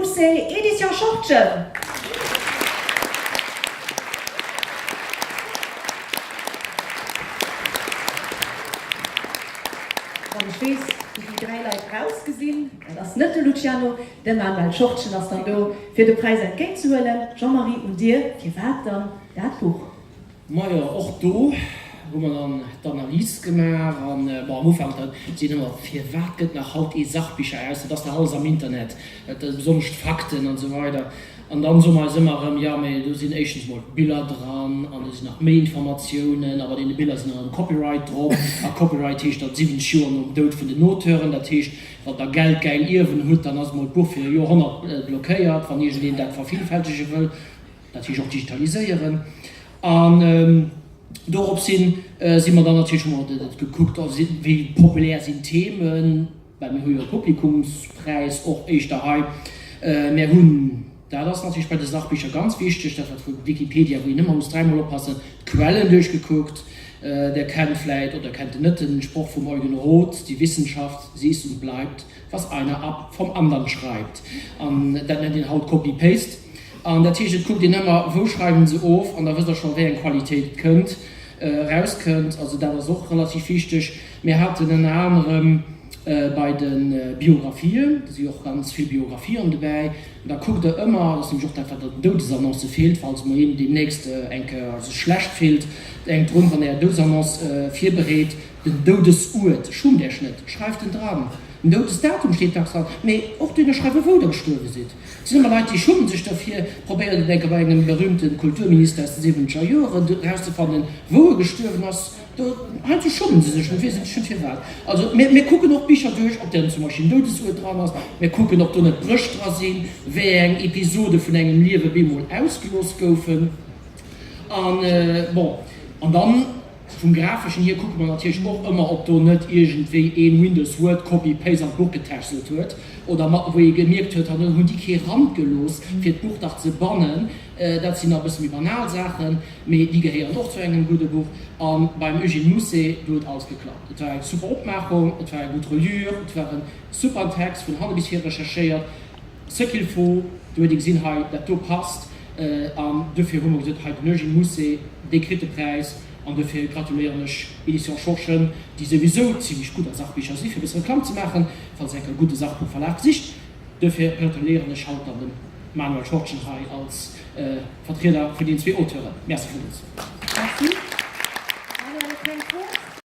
Mousset, Edition Schortgen. Wann ech weess, wéi déi 3 Leit ausgesinn, dat ass net de Luciano, de Manuel Schortgen ass dann do, fir de Präis entgéintzehuelen. Jean-Marie, un dir, firwat dann dat Buch? Majo, och do hu mer dann d'Analys gemaach an, bon, am Ufank da sinn ëmmer, firwat gëtt nach haut ee Sachbicher aus, dat ass dach alles am Internet, besonnesch d'Fakten an esou weider. An dann soe mer eis ëmmer erëm, jo, mee do sinn éischtens mol Biller dran an do sinn nach méi Informatiounen a bei deene Biller sinn erëm Copyright drop a Copyright heescht dann 70 Joer nom Doud vun den Auteuren, dat heescht, wann der geldgäil Ierwen hutt, dann ass emol d'Buch fir e Joerhonnert blockéiert, wann iergendeen dat vervillfältege wëll. Dat heescht och digitaliséieren. An dorops hin si mer dann natierlech, hu mer dat gekuckt, wéi populär sinn d'Themen, well mir hu jo e Publikumspräis och éischter hei. Mir hunn, dat ass natierlech bei de Sachbicher ganz wichteg, dat wat vu Wikipedia, wou een ëmmer muss dräimol oppassen, d'Quellen duerchgekuckt. Der kennt vläit oder kennt net den Sproch vum Eugen Roth, Die Wissenschaft, sie ist und bleibt, was einer ab vom andern schreibt. An dat nennt een haut Copy-Paste. An dat heescht, et kuckt een ëmmer, wou schreiwen se of, an da wësst Der scho wéi eng Qualitéit et kënnt, erauskënnt. Also dat ass och relativ wichteg. Mir haten ënner anerem bei de Biographien, do si och ganz vill Biographien dobäi, an da kuckt Der ëmmer, dat ass nämlech och dat, wat an den Doudesannoncë feelt, falls emol een deemnächst eng Kéier sech schlecht fillt, denkt drun, wann Der Är Doudesannonce virbereet, den Doudesuert, schummt Iech net, schreift en dran. Den Doudesdatum steet dacks dran, mee och duerno schreiwe wou Der gestuerwe sidd. Et sinn ëmmer Leit, déi schummen sech derfir, probéieren et enker bei engem berühmte Kulturminister aus de siwwenzeger Joeren erauszefannen, wou e gestuerwen ass. Do, heiansdo schummen se sech, weess ech net firwat. Also mir, mir kucken och d'Bicher duerch, ob dann zum Beispill en Doudesuert dran ass. Mir kucken, ob do net Bréch dra sinn, wéi eng Episode vun engem Liewe bemol ausgelooss goufen. An, bon, an dann. Vum grafeschen hier kucke mer natierlech och ëmmer ob do net iergendwéi een Windows Word Copy Paste an d'Buch getäschselt huet oder wou ee gemierkt huet, hanne hunn déi kee Rand gelooss fir d'Buch dach ze bannen. Dat sinn nach e bësse méi banal Saachen, mee déi gehéieren och zu engem gudde Buch. A beim Eugène Mousset, do huet alles geklappt. Et war eng super Opmaachung, et war eng gutt Reliure, et war e super Text, vun hanne bis vir recherchéiert. Ce qu'il faut, do huet ee gesinn, hei, dat do passt. An duerfir hu mer gesot, hei, den Eugène Mousset, dee kritt de Präis. An duerfir gratuléieren ech Editions Schorschen, déi souwisou zimlech gutt a Sachbicher si, fir e bësse Reklamm ze maachen, falls enk e gudde Sachbuchverlag sicht. Duerfir gratuléieren ech haut dann dem Manuel Schortgen hei als Vertrieder vun deenen zwee Auteuren. Merci villmools.